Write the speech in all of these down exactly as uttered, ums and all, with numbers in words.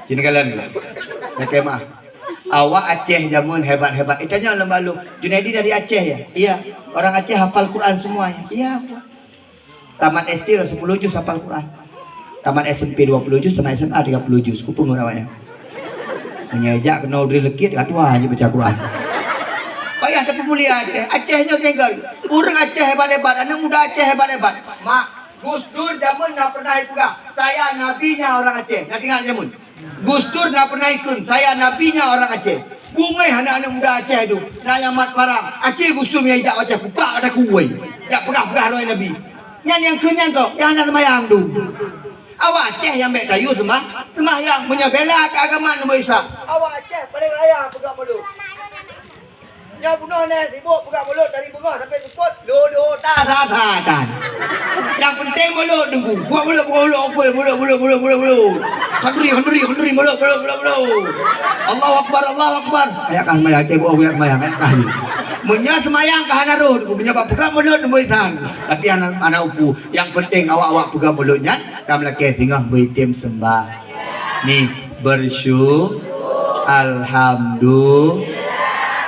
Cina kalian. Lakée meuah. Awak Aceh jameun hebat-hebat. Itanya lom balu. Junaidi dari Aceh ya? Iya. Orang Aceh hafal Quran semua ya? Iya. Tamat S D dah sepuluh juz hafal Quran. Tamat S M P dua puluh juz, tamat S M A tiga puluh juz. Kupung awaknya. Meunyoe jak keunoe udri lekit, ka tuha jih baca Quran. Payah tapeumulia Aceh. Aceh nyoe kengkol. Ureuëng Aceh hebat-hebat, aneuk muda Aceh hebat-hebat. Mak, Gus Dur jameun na pernah ipeugah, "Saya nabinya orang Aceh." Na teuingat jameun? Gus Dur na pernah ikheun, "Saya nabinya orang Aceh." Bungéh aneuk-aneuk muda Aceh tu, na nyang mat parang. Aceh Gus Dur nyang ijak Aceh kupak kata kuwai. Jak peugah-peugah roh Nabi. Nyan nyang kheun nyan toh, nyang hana seumayang tu. Awak Aceh nyang bék tayue seumah, seumahyang meunyoe bela keu agama Nabi Isa. Awak Aceh paléng raya peugah mulut. Nyoe bunoe nyan sibuk peugah mulut dari beungoh sampai seupôt, lho-lho tan, tan, tan, tan. Nyang penting mulut teungku. Buat mulut, buat mulut, okoi, mulut, mulut, mulut, mulut, mulut. Khanduri, khanduri, khanduri, mulut, mulut, mulut, mulut. Allahu Akbar, Allahu Akbar. Ayat kah seumayang, cek buah ayat seumayang, ayat kah. Meunyoe seumayang ka hana roh teungku, meunyoe bak peugah mulut teungku insan. Tapi hana, hana upu. Nyang penting awak-awak peugah mulut nyan, ka meulakée singoh beuitem seumbah. Ni, bersyu-, alhamdulillah,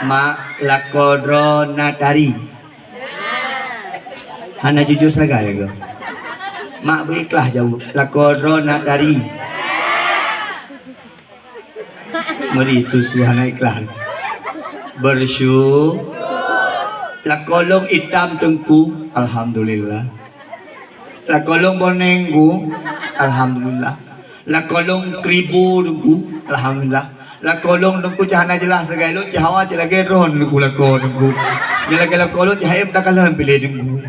mak lakoe droe na tari. Hana jujur sagai ke? Mak beuikhlas jaweueb, lakoe droe na tari. Meuri susu hana ikhlas. Bersyu-, lakoe lôn itam teungku, alhamdulillah. Lakoe lôn boneng ku, alhamdulillah. Lakoe lôn kribo teungku, alhamdulillah. Lakoe lôn teungku cah hana jeulaih sagai lôn, cah hawa cit lagée drone teungku lakoe teungku. Nyang lagée lakoe lôn cah hayam takalon piléh teungku.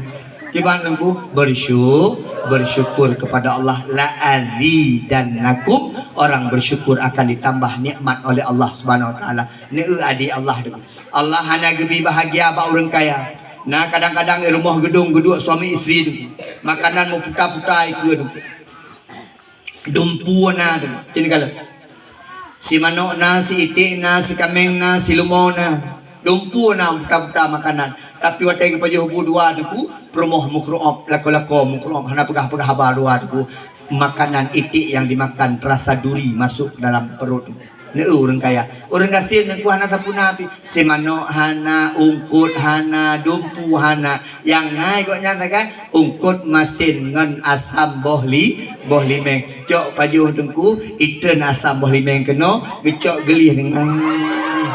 Kiban teungku, bersyu-, bersyukur kepada Allah, la azidannakum, orang bersyukur akan ditambah nikmat oleh Allah Subhanahu wa taala. Neu adé Allah teungku. Allah hana geubi bahagia bak ureuëng kaya. Na kadang-kadang rumoh geudong geuduek suami isteri teungku. Makanan meuputa-puta ikeue teungku. Dumpu na teungku. Cen kala. Si manok na, si iték na, si kaméng na, si leumo na. Dumpu na meuputa-puta makanan. Tapi watée geupajoh bu dua teungku, peurumoh meukrôp, lakoe-lakoe meukrôp, hana peugah-peugah haba dua teungku. Makanan iték yang dimakan terasa duri masuk ke dalam perut. Neu ureuëng kaya. Ureuëng gasien teungku hana sapeue na pih. Si manok hana, ungkot hana, dumpu hana. Nyang na gobnyan sagai, ungkot masin ngon asam boh li-, boh limeng. Cok pajoh teungku, itreun asam boh limeng keunoe, geucok geulieh deungon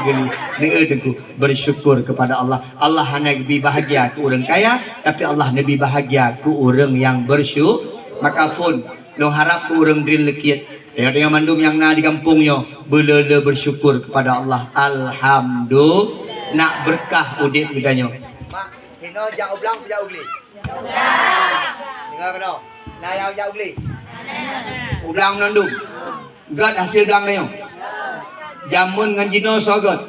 geulieh. Neu teungku, bersyukur kepada Allah. Allah hana geubi bahagia keu ureuëng kaya, tapi Allah neubi bahagia keu ureuëng nyang bersyu-, maka phon. Lôn harab keu ureuëng drin leukit. Tanyoe-tanyoe mandum nyang na di gampông nyoe, beuleu-leu bersyukur kepada Allah. Alhamdulillah, nak beureukat udeb geutanyoe. Mak, hinoe jak u blang, jak u glé? Deungoe keunoe, na nyang jak u glé? U blang mandum. Gét hasil blang tanyoe. Jameun ngon jinoe soe gét?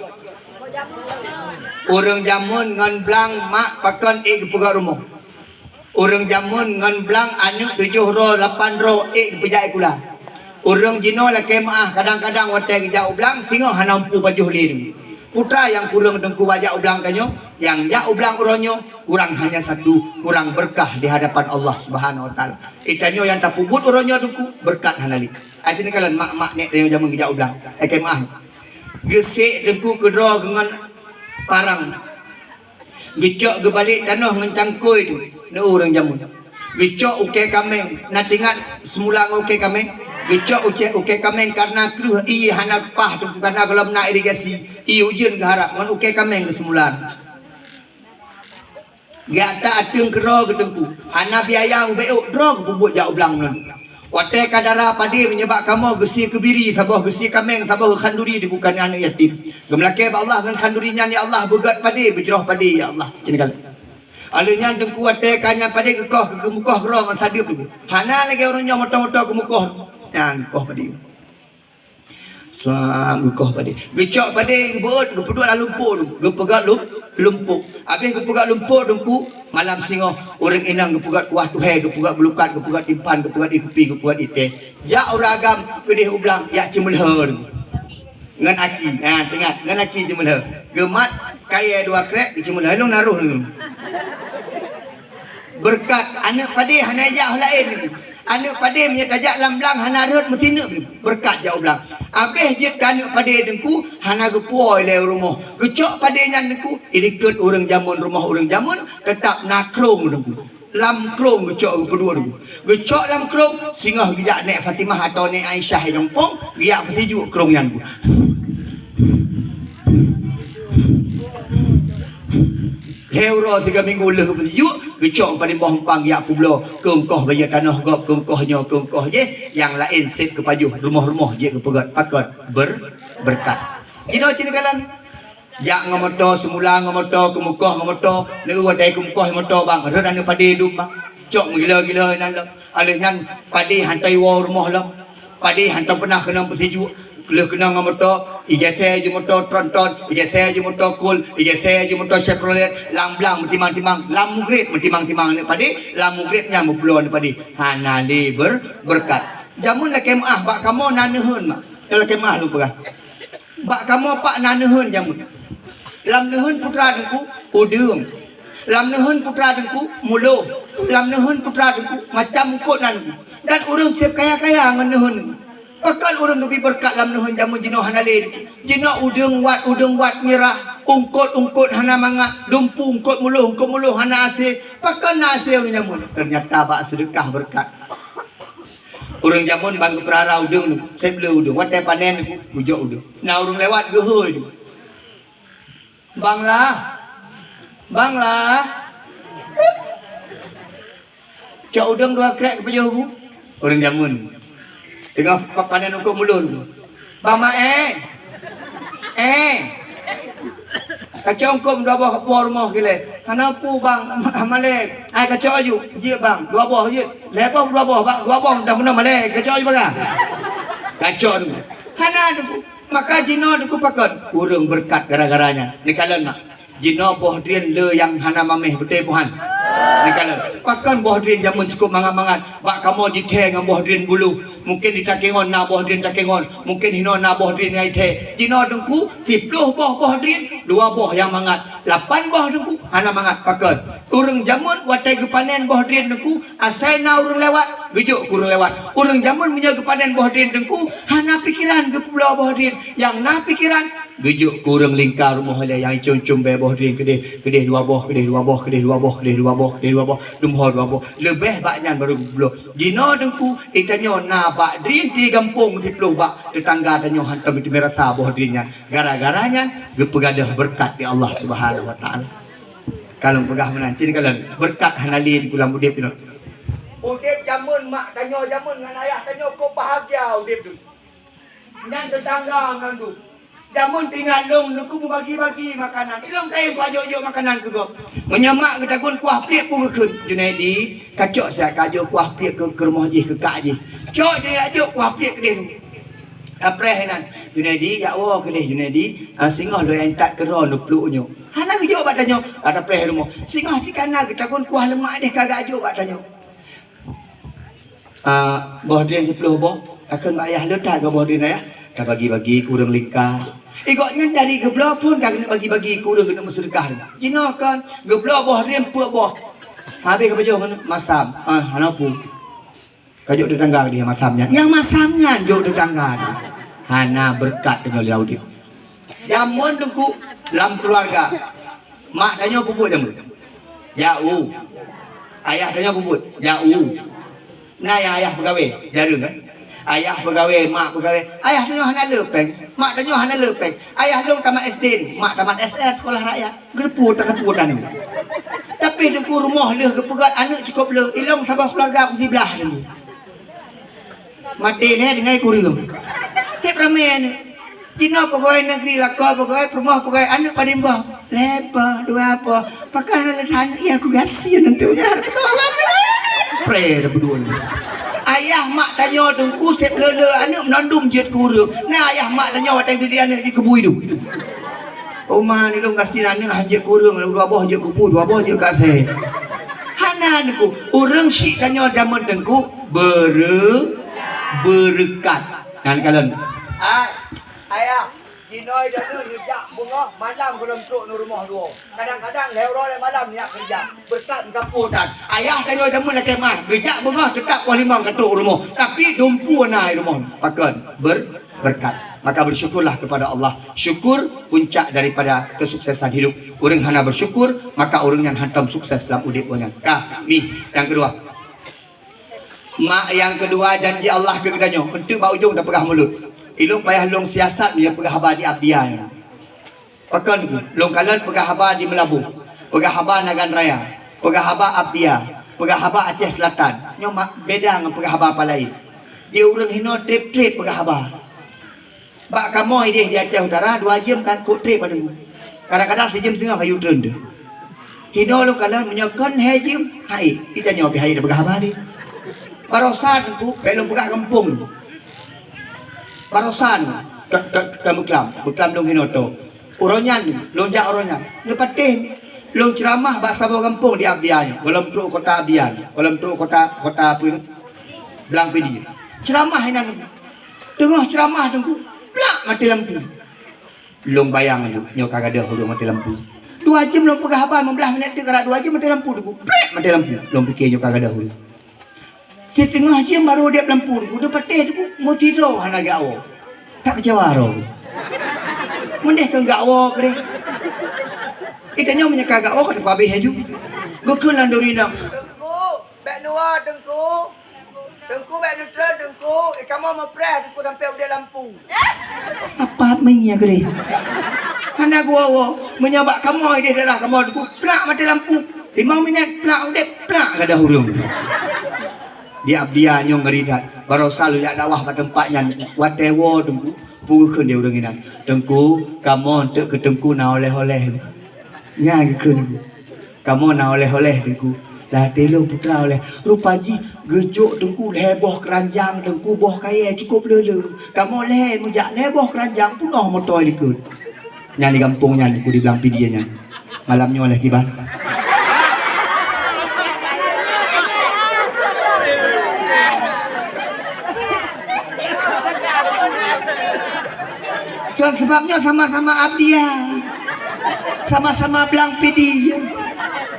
Ureuëng jameun ngon blang mak pakon ék geupeugét rumoh. Ureuëng jameun ngon blang aneuk tujoh droe lapan droe ék geupeujak sikula. Ureuëng jinoe lakée meuáh kadang-kadang watée geujak u blang singoh hana mampu pajoh lé. Peue nyang kureueng teungku bak jak u blang tanyoe, nyang jak u blang uroe nyoe kurang hanya satu, kurang beureukat di hadapan Allah Subhanahu Wa Taala. Di tanyoe nyang tapeubuet uroe nyoe teungku beureukat hana lé. Até neukalon mak-mak nek tanyoe jameun geujak u blang, lakée meuáh. Geusék teungku keudroe ngon parang. Geucok geubalek tanoh ngon cangkôi tu, neu ureuëng jameun. Geucok ukée kaméng, na teuingat seumula ngon ukée kaméng? Geucok ukée, ukée kaméng karna kreueh ié hana paih teungku, karna gohlom na irigasi, ié ujeuen geuharab ngon ukée kaméng geuseumula. Geuata ateueng keudroe geuteungku, hana biaya mubeuôk droe geupeubuet jak u blang ngon. Watée ka dara padé meunyoe bak kamoe geusie keubiri, saboh geusie kaméng, saboh geukhanduri dibuka aneuk yatim. Geumeulakée bak Allah ngon khanduri nyan, "Ya Allah, beugét padé, beujroh padé, ya Allah." Cen ka lheueh. Alheuh nyan teungku watée ka nyan padé geukoh, geumukoh keudroe ngon sadeueb teungku. Hana lagée ureuëng nyoe moto-moto geumukoh. Nyan geukoh padé. Sam geukoh padé. Geucok padé geubeuôt, geupeuduek lam lumpok tu. Geupeugét lum-, lumpok. Habéh geupeugét lumpok teungku, malam singoh ureuëng inong geupeugét kuah tuhée, geupeugét beulukat, geupeugét timphan, geupeugét ie kupi, geupeugét ie teh. Jak ureuëng agam keudeh u blang, jak ceumeulhö teungku. Ngon aki, ha, teuingat, ngon aki ceumeulhö. Geumat kayée dua krék, geuceumeulhö. Lôn na roh teungku. Beureukat, aneuk padé hana jak laén. Aneuk padé meunyoe tajak lam blang hana rhot meusineuk, beureukat jak u blang. Abéh jeuet keu aneuk padé Teungku, hana geupuwoe lé u rumoh. Geucok padé nyan Teungku, ilikot ureuëng jameun, rumoh ureuëng jameun, teutap na krông Teungku. Lam krông geucok geupeuduek Teungku. Geucok lam krông, singoh geujak Nék Fatimah atau Nék Aisyah nyang pong, geujak peusijuek krông nyan Teungku. Lhée uroe tiga minggu lheueh beujeuet, geucok padé boh umpang jak peubloe, keu eungkoh bayeue tanoh gob, keu eungkoh nyoe, keu eungkoh jéh, nyang laén seb keu pajoh, rumoh-rumoh jeuet geupeugét, pakon ber-, beureukat. Jinoe cit neukalon. Jak ngon moto, seumula ngon moto, keumukoh ngon moto, lheueh watée keumukoh moto bang, rhot aneuk padé dum bang. Cok meugila-gila inan lom. Alheuh nyan padé hantom iwoe rumoh lom. Padé hantom peunah keunong peusijuek, lheueh keunong ngon moto, ijasée ju moto tronton, ijasée ju moto kol, ijasée ju moto Chevrolet, lam blang meutimang-timang, lam mugreb meutimang-timang aneuk padé, lam mugreb nyan meubloe aneuk padé. Hana lé ber-, beureukat. Jameun lakée meuáh bak kamoe na neuheun mak. Lakée meuáh lôn peugah. Bak kamoe pak na neuheun jameun. Lam neuheun putra Teungku, udeueng. Lam neuheun putra Teungku, mulo. Lam neuheun putra Teungku, macam eungkot na Teungku. Dan ureuëng seb kaya-kaya ngon neuheun. Pakon ureuëng geubi beureukat lam neuheun jameun jinoe hana lé. Jinoe udeueng wat, udeueng wat mirah, eungkot, eungkot hana mangat, dumpu eungkot mulo, eungkot mulo hana asée. Pakon na asée ureuëng jameun? Teunyata bak seudeukah beureukat. Ureuëng jameun ban geupeurara udeueng, seb le udeueng. Watée panen, gujok udeueng. Na ureuëng lewat geuhôi. Bang lah. Bang lah. Cok udeueng dua krek keu pajoh bu. Ureuëng jameun. Teungoh pa-, panen eungkot mulon. Bang Maé. Eh. Kacok eungkot dua boh keu po rumoh kilée. Hana peue bang, malée. Ai kacok aju. Jeuet bang, dua boh jeuet. Lhée boh dua boh bang, dua boh dah meunoe malée. Kacok aju bang. Kacok tu. Hana tu. Maka jinoe Teungku pakon, kureueng beureukat gara-gara nyan. Neukalon mak. Jinoe boh drien le nyang hana maméh beutôi buhan. Neukalon. Pakon boh drien jameun cukôp mangat-mangat. Bak kamoe jithée ngon boh drien bulu. Mungken di takengon na boh drien takengon. Mungken hinoe na boh drien nyang jithée. Jinoe Teungku, siploh boh boh drien, dua boh nyang mangat. Lapan boh Teungku, hana mangat. Pakon? Ureuëng jameun watée geupanen boh drien Teungku, asai na ureuëng lewat, geujok keu ureuëng lewat. Ureuëng jameun meunyoe geupanen boh drien Teungku, hana pikeran geupeubloe boh drien. Nyang na pikeran, geujok keu ureuëng lingka rumoh ilée nyang icom-com bée boh drien keudeh, keudeh dua boh, keudeh dua boh, keudeh dua boh, keudeh dua boh, keudeh dua boh, leumoh dua boh. Leubeh bak nyan barô geubloe. Jinoe Teungku, geutanyoe na bak drien di gampông siploh bak, teutangga tanyoe hantom jiteumé rasa boh drien nyan. Gara-gara nyan, geupeugadôh beureukat di Allah Subhanahu wa Taala. Kalon peugah meunan, cit kalon, beureukat hana lé di lam udeb jinoe. Udeb jameun mak tanyoe jameun ngon ayah tanyoe kok bahagia udeb tu. Nyan teutangga ngon tu. Jameun teuingat lôn, Teungku meubagi-bagi makanan. Ilôn kayém kujok-jok makanan keu gob. Meunyoe mak geutagun kuah pliek pun geukheun, "Junaidi, kacok siat kajok kuah pliek keu, keu rumoh jih, keu kak jih." Cok jih ajok kuah pliek keudeh. Kapreh inan, "Junaidi, jak woe keudeh Junaidi, ah, singoh lôn intat keudroe neupluek nyoe." Hana geujok bak tanyoe, ka tapreh rumoh. Singoh cit kana geutagun kuah leumak deh ka geujok bak tanyoe. Ah, boh drien siploh boh, takheun bak ayah, "Le that keu boh drien ayah, tabagi-bagi keu ureuëng lingka." Igob nyan dari geubloe phon ka keuneuk bagi-bagi keu ureuëng keuneuk meuseudeukah. Jinoe kon geubloe boh drien peuet boh. Habéh ka pajoh keuneuk masam. Ah, hana peue. Kajok teutangga dia masam nyan. Nyang masam nyan jok teutangga dia. Hana beureukat tanyoe lam udeb. Jameun Teungku lam keuluwarga. Mak tanyoe peubuet jameun. Jak u. Ayah tanyoe peubuet. Jak u. Na nyang ayah peugawée, jareueng kan? Ayah peugawée, mak peugawée. Ayah tanyoe hana le péng, mak tanyoe hana le péng. Ayah lôn tamat S D, mak tamat S R, sekolah rakyat. Geureupu takeutu tanyoe. Tapi Teungku rumoh lheueh geupeugét aneuk cukôp le, ilôn saboh keuluwarga ku siblah Teungku. Maté lé deungon kureueng. Tiep ramé aneuk. Jinoe pegawai negeri lakoe pegawai, peurumoh pegawai, aneuk padum boh. Lhée boh, dua boh. Pakon hana lé that aneuk, ya ku gasien nanti ujar. Pre dah beudua ni. Ayah mak tanyoe Teungku seb le-le aneuk meunandum jeuet kureueng. Na ayah mak tanyoe watée didik aneuk jikeubui tu. Oma ni lôn gasien aneuk hanjeuet kureueng, dua boh jeuet kupu, dua boh jeuet kasée. Hana Teungku, ureuëng syiek tanyoe jameun Teungku beure-, beureukat. Nyan kalon. Ai, ayah, Inoe dan nyoe neujak beungoh malam gohlom trok ngon rumoh dua. Kadang-kadang lhèe uroe lhèe malam neujak keureuja. Beureukat meusapeue tan. Ayah tanyoe jameun lakèe meu'ah, geujak beungoh teutap poh limong ka trok rumoh. Tapi dumpeue na i rumoh. Pakon? Ber-, beureukat. Maka bersyukurlah kepada Allah. Syukur puncak daripada kesuksesan hidup. Ureueng hana bersyukur, maka ureueng nyan hantom sukses lam udép geuh nyan. Ka, mi, nyang keudua. Mak, nyang keudua, janji Allah keu geutanyoe, eunteuk bak ujong tapeugah mulod. Ilôn payah lôn siasat meunyoe peugah haba di Abdia nyoe. Pakon, lôn kalon peugah haba di Meulaboh, peugah haba Nagan Raya, peugah haba Abdia, peugah haba Aceh Selatan. Nyoe ma-, beda ngon peugah haba apa laén. Di ureueng hinoe trép-trép peugah haba. Bak kamoe idéh di Aceh Utara, dua jeuem ka kok trép padum. Kadang-kadang sijeuem seungoh ka U-turn teuh. Hinoe lôn kalon meunyoe kon lhèe jeuem, hai, geutanyoe pih hai tapeugah haba lé. Barosan Teungku, bèk lôn peugah gampông. Barosan ka, ka, ka beuklam, beuklam lôn hinoe tô. Uroe nyan, lôn jak uroe nyan. Neupatéh lôn ceuramah bak saboh gampông di Abdia nyoe. Gohlom trok kota Abdia nyoe. Gohlom trok kota, kota apa nyoe? Blang Pidie. Ceuramah inan. Teungoh ceuramah Teungku, plak maté lampu. Lôn bayang laju, nyoe ka gadôh ureueng maté lampu. Dua jeuem lôn peugah haba, lima belas minèt teuk karap dua jeuem maté lampu Teungku. Plak maté lampu. Lôn pike nyoe ka gadôh ureueng. Siteungoh jeuem barô udép lampu Teungku, neupatéh Teungku, meusidroe hana geuwoe. Tak keucewa droe. Meudeh keu geuwoe keudeh. Geutanyoe meunyoe ka geuwoe ka teupabéh laju. Geukheun lam duri nyan. Teungku, bèk neuwoe Teungku. Teungku bèk neutreun Teungku, eh, kamoe meupreh Teungku sampoe udép lampu. Apa meuiya keudeh? Hana geuwoe-woe, meunyoe bak kamoe idéh daerah kamoe Teungku, plak maté lampu. Limong minèt plak udép, plak gadôh ureueng. Di Abdia nyoe ngeri that. Barosa lôn jak dakwah bak teumpat nyan, watèe woe Teungku, peue geukheun di ureueng inan. Teungku, kamoe eunteuk keu Teungku na oleh-oleh. Nyan geukheun Teungku. Kamoe na oleh-oleh Teungku. Lah teuh lôn putra oleh. Rupa jih geujok Teungku lhèe boh keuranjang Teungku, boh kayèe cukôp le-le. Kamoe lhèe meujak lhèe boh keuranjang peunoh moto likot. Nyan di gampông nyan Teungku di Blang Pidie nyan. Malam nyoe lhèe kiban. Kon sabab nyoe sama-sama Abdia. Sama-sama Blang Pidie.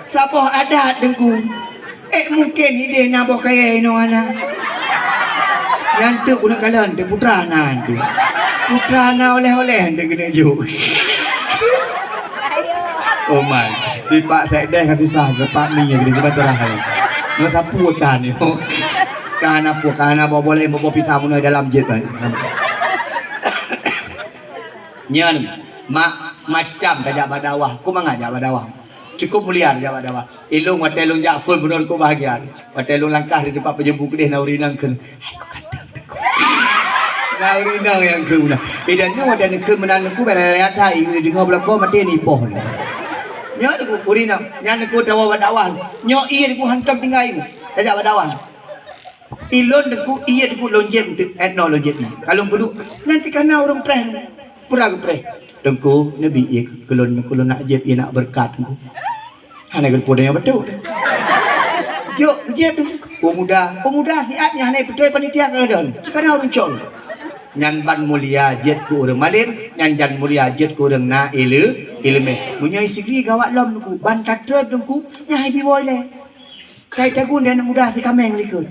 Saboh adat Teungku. Eh, mungken idéh na boh kayèe inoe hana. Nyan teuk keuneuk kalon, teuk putra na teuk. Putra na oleh-oleh teuk keuneuk jok. Oh man, di Pak Sekdes ka susah, ke Pak Ni jadi sebab cerah. Nyoe sapu tan nyoe. Ka hana pu, ka hana boh boleh boh pisang meunyoe dalam jép. Nyan, mak, macam tajak bak dakwah. Ku mangat jak bak dakwah. Cukup mulia tajak bak dakwah. Ilôn watèe lôn jak phôn bunoe ku bahagia. Watèe lôn langkah di teumpat peujeubu keudeh na ureueng inong kheun. Hai, ku kata, ku. Na ureueng inong nyang kheun na. Idan nyoe watèe neukheun meunan ku bèk raya that, i deungoe beulako maté nipoh. Nyoe ku ureueng inong, nyan ku tawoe bak dakwah. Nyoe ie ku hantom tinggai. Tajak bak dakwah. Ilôn Teungku, ie Teungku lôn jieb, eh, noe lôn jieb nyan. Ka lôn peuduek, nyan cit ka na ureueng preh, pura geupreh. Teungku, neubi ie keu lôn, Teungku lôn nak jieb ie nak beureukat Teungku. Hana geupeu tanyoe beutôi. Jok, jieb Teungku. Peumuda, peumuda siat nyang hana ipeutôi panitia keudroe. Cit ka na ureueng cok. Nyan ban mulia jeuet keu ureueng malém, nyan jan mulia jeuet keu ureueng na ile-, ileumèe. Meunyoe sigri gawat lom Teungku, ban tatreun Teungku, nyan hai bi woe lé. Kai tagun di aneuk muda sikameng likot.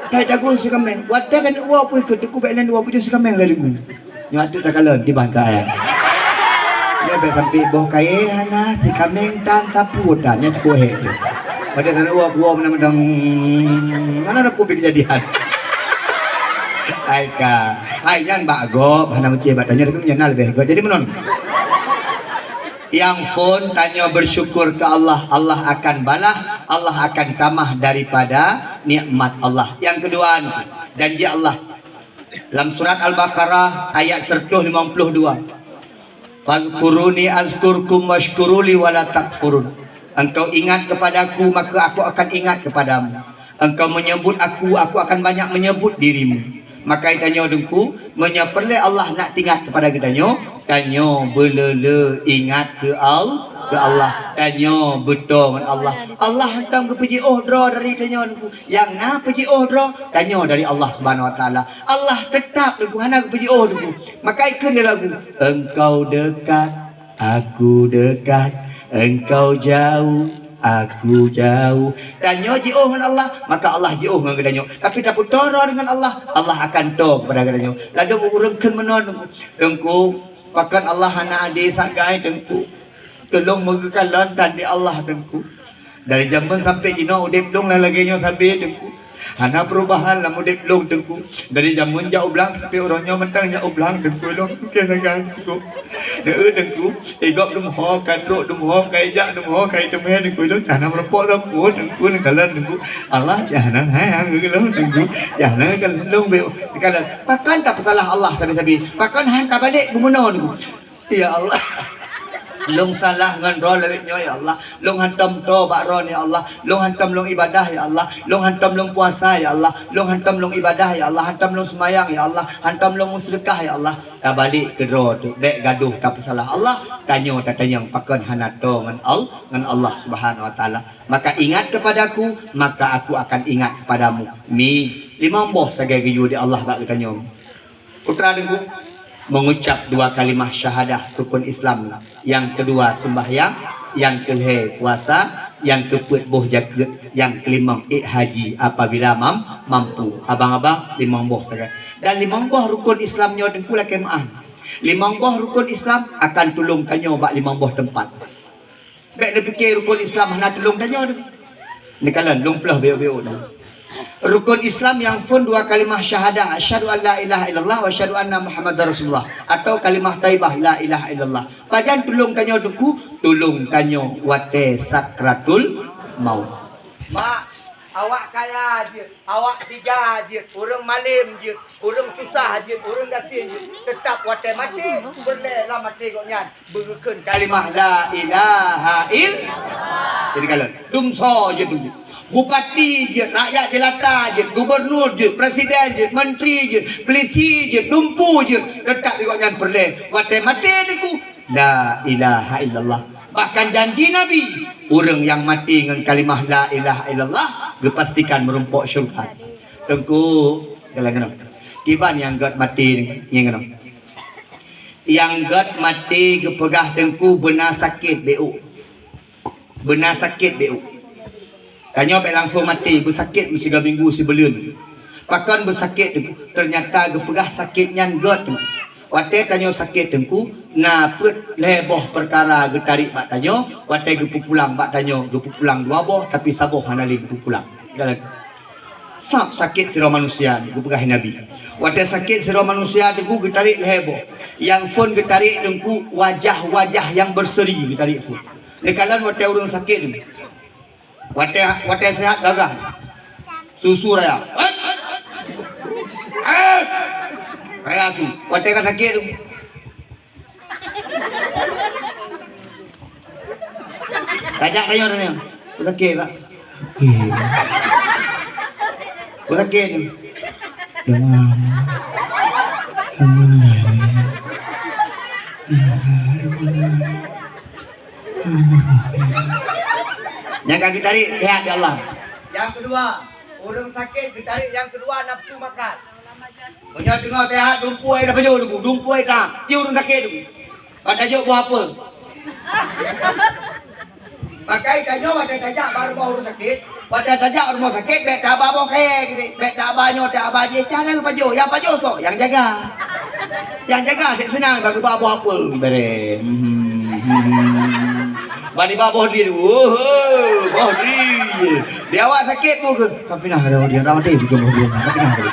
Kai tagun sikameng. Watèe keuneuk woe pih keu Teungku bèk lôn woe pih sikameng laju. Nyoe ateueh takalon kiban keu ayah. Nyoe bèk sampai boh kayèe hana, sikameng tan, sapu tan, nyan cukup hék tu. Padahai keuneuk woe kuwoe meunan-meunan. Mana sapu bèk kejadian. Hai ka. Hai nyan bak gob, hana meucéh bak tanyoe, tapi nyan na leubeh gob. Jadi meunan. Nyang phôn tanyoe bersyukur keu Allah, Allah akan balah, Allah akan tamah daripada nikmat Allah. Nyang keudua, janji Allah. Lam surat Al-Baqarah ayat seratus lima puluh dua. "Fazkuruni azkurkum wasykuruli wala takfurun." Engkau ingat kepadaku, maka aku akan ingat kepadamu. Engkau menyebut aku, aku akan banyak menyebut dirimu. Maka tanyoe Teungku, meunyoe peureulèe Allah nak teuingat kepada geutanyoe, tanyoe beuleu-leu ingat keu Allah. Keu Allah, tanyoe beutôi ngon Allah. Allah hantom geupeujiôh droe dari tanyoe Teungku. Nyang na peujiôh droe, tanyoe dari Allah Subhanahu Wa Taala. Allah teutap Teungku, hana geupeujiôh Teungku. Maka ikheun di lagu, Engkau dekat, aku dekat, Engkau jauh, aku jauh. Tanyoe jiôh ngon Allah, maka Allah jiôh ngon geutanyoe. Tapi tapeutoro deungon Allah, Allah akan to kepada geutanyoe. Ladôm ureuëng kheun meunoe Teungku. Teungku, pakon Allah hana adé sagai Teungku. Teuh lôn meugeukalon tan di Allah Teungku. Dari jameun sampai jinoe udeb lôn lagée nyoe sabe Teungku. Hana peurubahan lam udeb lôn Teungku. Dari jameun jak u blang sampai uroe nyoe mantong jak u blang Teungku lôn ke sagai Teungku. Deuh Teungku, igop dum ho ka trok dum ho ka ijak dum ho ka iteumé Teungku lôn hana meureumpok sampue Teungku neukalon Teungku. Allah nyang hana hai hang geulôn Teungku. Nyang hana kalon lôn be kalon. Pakon tapeusalah Allah sabe-sabe. Pakon han tabalek beumeunoe Teungku. Ya Allah, lôn salah ngon droe lawét nyoe ya Allah. Lôn hantom toe bak droe ya Allah. Lôn hantom lôn ibadah ya Allah. Lôn hantom lôn puasa ya Allah. Lôn hantom lôn ibadah ya Allah. Hantom lôn seumayang ya Allah. Hantom lôn meuseudeukah ya Allah. Tabalek keu droe tu, bék gadoh tapeusalah Allah. Tanyoe tatanyong pakon hana toe ngon Al-, ngon Allah Subhanahu Wa Taala. Maka ingat kepadaku, maka aku akan ingat kepadamu. Mi, limong boh sagai geuyue di Allah bak geutanyoe. Putra Teungku, mengucap dua kalimah syahadah rukun Islam. Yang kedua sembahyang, yang kelhée puasa, yang keupeuet boh jakeuet, yang kelimong ék haji apabila mam-, mampu. Abang-abang limong boh sagai. Dan limong boh rukun Islam nyoe Teungku lakée meu'ah. Limong boh rukun Islam akan tulông tanyoe bak limong boh teumpat. Bék neupike rukun Islam hana tulông tanyoe tu. Neukalon lôn ploh biôk-biôk tu. Rukun Islam nyang phon dua kalimah syahadah, asyhadu an la ilaha illallah wa asyhadu anna Muhammadar Rasulullah, atau kalimah thaibah la ilaha illallah. Pajan tulông tanyoe Teungku? Tulông tanyoe watée sakratul maut. Mak, awak kaya jeuet, awak tiga jeuet, ureuëng malém jeuet, ureuëng susah jeuet, ureuëng gasien jeuet, teutap watée maté, peureulée lam até gobnyan beugeukeun kalimah la ilaha ill-, jadi kalon, dumsoe jeuet Teungku. Bupati jeuet, rakyat jelata jeuet, gubernur jeuet, presiden jeuet, menteri jeuet, pelisi jeuet, dumpu jeuet, teutap di gobnyan peureulée watée maté Teungku la ilaha illallah. Bahkan janji Nabi, ureuëng nyang maté ngon kalimah la ilaha illallah geupastikan meurumpok syurga. Teungku, galak keunoe. Kiban nyang gét maté ngieng keunoe. Nyang gét maté geupeugah Teungku beuna sakét biôk. Beuna sakét biôk. Tanyoe bék langsong maté, beusakét meusigoe minggu sibuleuen. Pakon beusakét Teungku? Teunyata geupeugah sakét nyan gét Teungku. Watée tanyoe sakét Teungku, na peuet lhée boh peukara geutarék bak tanyoe, watée geupeupulang bak tanyoe, geupeupulang dua boh, tapi saboh hana lé geupeupulang. Sab sakét sidroe manusia, geupeugah Nabi. Watée sakét sidroe manusia Teungku geutarék lhée boh. Nyang phon geutarék Teungku wajah-wajah nyang berseri geutarék phon. Neukalon watée ureuëng sakét Teungku. Watée, watée sehat gagah. Susu raya. Raya tu. Watée ka sakét tu. Tajak tanya tanya. Sakét tak? Sakét. Sakét tu. Demam. Demam. Nyang ka geutarék sehat di Allah. Nyang keudua, ureuëng sakét geutarék nyang keudua nafsu makan. Meunyoe teungoh sehat dumpeue dah pajoh Teungku, dumpeue tam, ci ureuëng sakét Teungku. Bak tajok boh apel. Pakai tanyoe watée tajak bak rumoh ureuëng sakét, watée tajak rumoh sakét bék taba boh kayée, bék taba nyoe taba jih, cah na geupajoh, nyang pajoh soe? Nyang jaga. Nyang jaga cit seunang bak geuba boh apel bereh. Bani ba boh dri, oh, boh dri. Di awak sakét pun ke? Kapinah ada dia, ada mati ujung boh dri. Kapinah ada.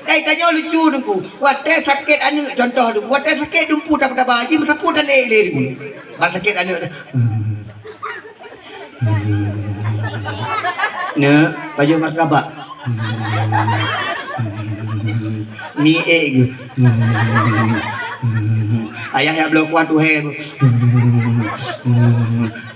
Dai tanyoe lucu Teungku. Watée sakét aneuëk contoh Teungku. Watée sakét dumpeue taba-taba, ji meusapeue tan ék lé Teungku. Bak sakét aneuëk. Neuk, pajoh martabak. Mi ék geuh. Ayah jak bloe kuah tuhée.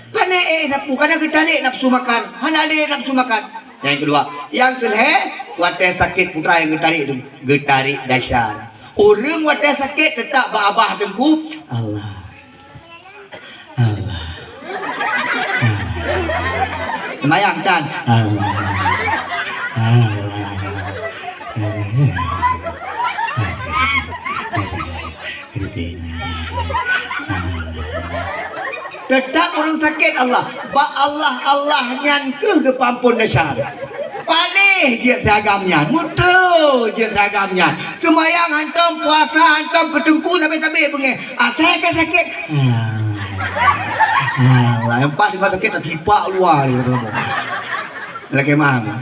Pane ék sapeue, kana geutarék nafsu makan. Hana lé nafsu makan. Nyang keudua, nyang keulhée, watée sakét putra nyang geutarék tu, geutarék dasar. Ureuëng watée sakét teutap bak babah Teungku, Allah. Allah. Seumayang tan. Allah. Allah. Teutap ureuëng sakét Allah. Bak Allah, Allah nyan keuh geupeuampôn desya. Paléh jeuet siagam nyan, meuteue jeuet siagam nyan. Seumayang hantom, puasa hantom, keu teungku sabé-sabé beungéh. Asai ka sakét. Ah, ah, nyang pat deungon sakét, tatipak luwa dia kata. Lakée meu'ah.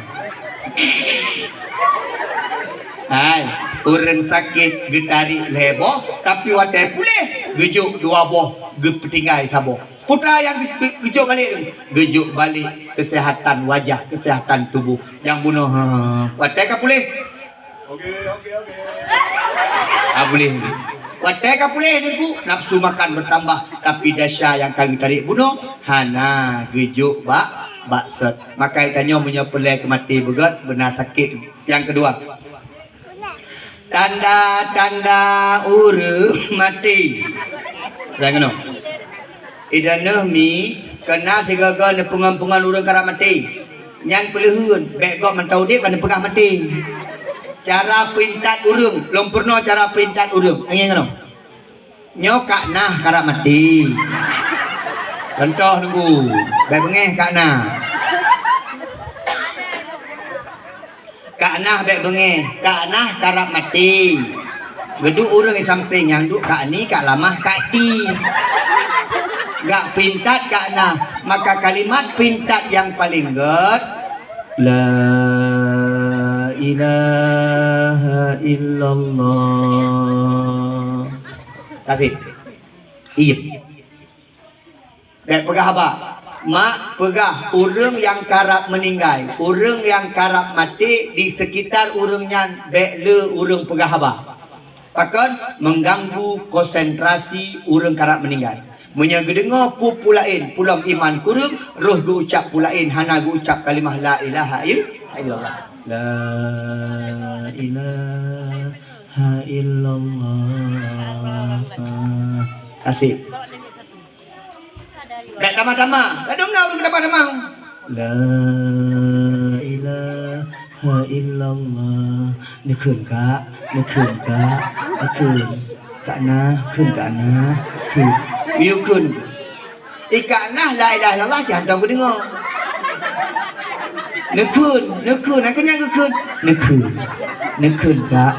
Hai, ureuëng sakét geutarék lhée boh, tapi watée puléh geujok dua boh, geupeutinggai saboh. Peue nyang geu-, geu-, geujok balek tu? Geujok balek keuseuhatan wajah, keuseuhatan tuboh. Nyang bunoe, ha, watée ka puléh. Oke, oke, oke. Ah, puléh. Watée ka puléh Teungku, nafsu makan bertambah, tapi desya nyang ka geutarék bunoe hana geujok bak, bak sot. Maka tanyoe meunyoe peureulée keu maté beugét, beuna sakét. Nyang keudua, tanda-tanda ureuëng maté. Nyang keunoe. Idanoh mi, keu na sigoe-goe neupeungon-peungon ureuëng karab maté. Nyan peuleuheuen, bék gob mantong udeb ban neupeugah maté. Cara peuintat ureuëng, lôn peurunoe cara peuintat ureuëng. Angén keunoe. Nyoe Kak Nah karab maté. Contoh Teungku, bék beungéh Kak Nah. Kak Nah bék beungéh, Kak Nah karab maté. Geuduek ureuëng di sampéng nyang duek Kak Ni, Kak Lamah, Kak Ti. Gak peuintat Kak Nah, maka kalimat peuintat nyang paleng gét, La ilaha illallah. Tapi, iya. Bék peugah haba. Mak peugah, ureuëng nyang karab meuninggai, ureuëng nyang karab maté, di sekitar ureuëng nyan bék le ureuëng peugah haba. Pakon? Mengganggu konsentrasi ureuëng karab meuninggai. Meunyoe geudeungoe peue-peue laén, peulom iman kureueng, roh geuucap peue laén, hana geuucap kalimah la ilaha il-, illallah. La ilaha illallah. Asyik. Bék tamah-tamah. Ladôm na ureuëng tamah-tamah. La ilaha illallah. Neukheun, Kak. Neukheun, Kak. Neukheun. Kak Nah, kheun, Kak Nah. Kheun. Yue kheun. I Kak Nah la ilaha illallah cit hana geudeungoe. Neukheun, neukheun, nyang keuh nyan geukheun. Neukheun. Neukheun, Kak.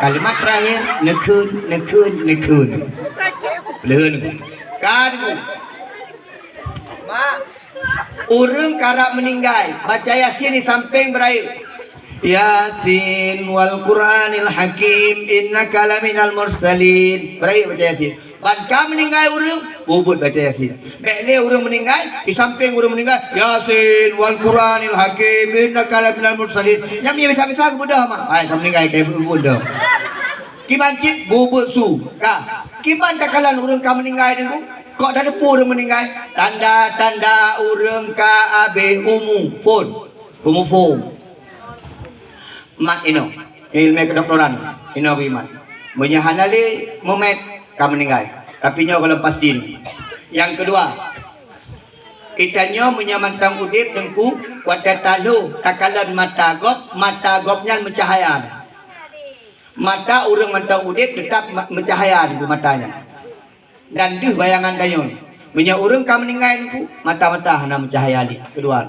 Kalimat terakhir, neukheun, neukheun, neukheun. Leuheun. Ka Teungku. Ureuëng karab meuninggai, baca Yasin di sampéng beurayeuk. Yasin wal Qur'anil Hakim, innaka laminal mursalin. Beurayeuk baca Yasin. Ban ka meuninggai ureuëng, bubet baca Yasin. Bék le ureuëng meuninggai, di sampéng ureuëng meuninggai, Yasin wal Qur'anil Hakim, innaka laminal mursalin. Nyan meunyo bisa-bisa geubeudôh mak. Hai, ka meuninggai, ka bubet dah. Kiban cit bubet su. Ka. Kiban takalon ureuëng ka meuninggai Teungku. Kok tateupeue ureuëng meuninggai? Tanda-tanda ureuëng ka abéh umu. Phon. Umu phon. Mat inoe. Ilmu kedokteran. Inoe bri mat. Meunyoe hana le mumet, ka meuninggai. Tapi nyoe gohlom pasti. Nyang keudua, geutanyoe meunyoe mantong udeb Teungku, watée talo takalon mata gob, mata gob nyan meucahya. Mata ureuëng mantong udeb teutap ma-, meucahya Teungku mata nyan. Dan deuh bayangan tanyoe, meunyoe ureuëng ka meuninggai Teungku, mata-mata hana meucahya lé keudua.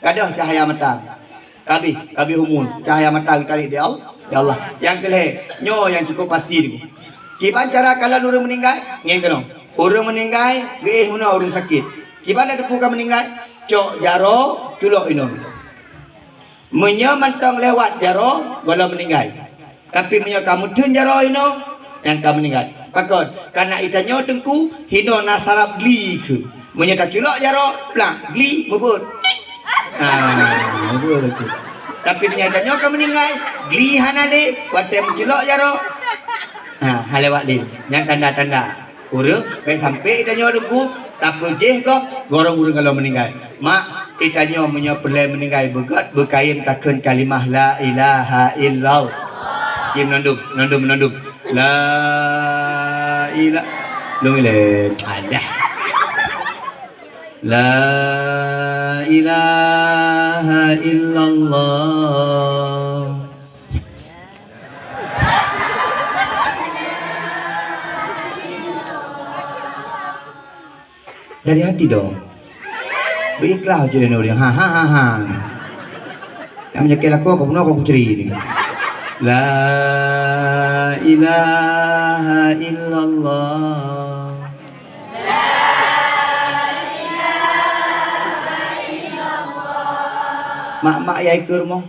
Gadôh cahya mata. Kabéh, kabéh umu, cahya mata geutarek di Al-, di Allah. Nyang keulhée, nyoe nyang cukup pasti Teungku. Kiban cara kalon ureuëng meuninggai? Ngieng keunoe. Ureuëng meuninggai, geuéh meunoe ureuëng sakét. Kiban tateupeue ka meuninggai? Cok jaroe, culok inoe. Meunyoe mantong lewat jaroe, gohlom meuninggai. Tapi meunyoe ka meutheun jaroe inoe, nyan ka meuninggai. Pakon? Kareuna geutanyoe Teungku, hinoe na saraf gli keuh. Meunyoe taculok jaroe, plak, gli, meubeuet. Ah, meubeuet bacut. Tapi meunyoe geutanyoe ka meuninggai, gli hana lé, watée meuculok jaroe, ha, hana lewat lé. Nyan tanda-tanda. Ureuëng, bék sampoe geutanyoe Teungku, tapeujéh gob, gohlom ureuëng gohlom meuninggai. Mak, geutanyoe meunyoe peureulée meuninggai beugét, beukayém takheun kalimah la ilaha illallah. Cim nondum, nondum, nondum. La ila-, lôn ilée. Alah. La ilaha illallah. Dari hati dong. Beuikhlas je nuri. Ha, ha, ha, ha. Nyang meunyakék lakoe ka bunoe ka kucri ni. La ilaha illallah. Mak-mak yai keu rumoh.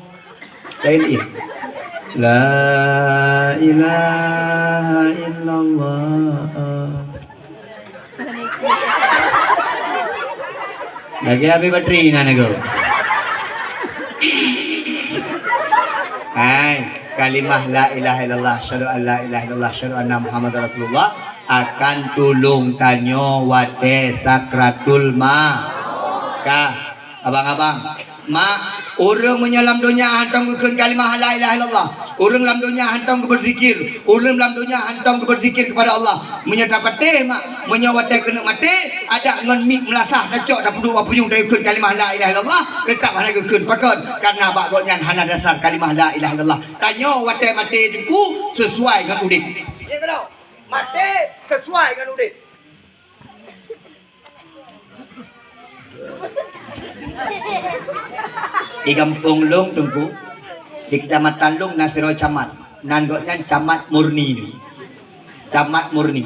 Lain, iya. La ilaha illallah. Lagi habis bateri nan aku. Hai, kalimah la ilaha illallah, asyhadu an la ilaha illallah, asyhadu anna Muhammadar Rasulullah akan tulông tanyoe watèe sakratul ma-, ka, abang-abang. Mak, ureueng meunyoe lam donya hantom geukheun kalimah la ilaha illallah, ureueng lam donya hantom geubeuzikir, ureueng lam donya hantom geubeuzikir kepada Allah. Meunyoe tapatéh, mak, meunyoe watèe keuneuk maté, adak ngon mik meulasah tacok tapeuduek bak punyueng tayue kheun kalimah la ilaha illallah, teutap hana geukheun. Pakon? Karena bak gobnyan hana dasar kalimah la ilaha illallah. Tanyoe watèe maté teungku sesuai ngon udép. Maté sesuai ngon udép. Di gampông lôn teungku, di keucamatan lôn na sidroe camat, nan gobnyan camat murni. Camat murni.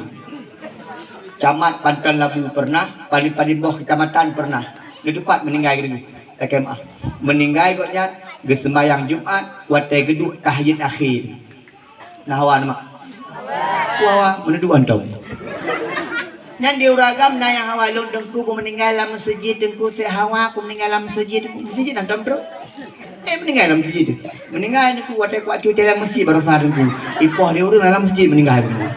Camat Panton Labu pernah, paling-paling boh keucamatan pernah. Di teumpat meuninggai geuh. Lakèe meu'ah. Meuninggai gobnyan geuseumbayang Jumat watèe geuduek tahiyat akhé. Na hawa, mak? Hawa, meuneudok hantom. Nyan di ureueng agam na nyang hawa lôn teungku beu meuninggai lam meuseujid teungku, sép hawa ku meuninggai lam meuseujid, meuseujid hantom trôk. Eh, meuninggai lam meuseujid. Meuninggai teungku watèe kuat cucai lam meuseujid baroesa teungku. Ipoh di ureueng lam meuseujid meuninggai teungku.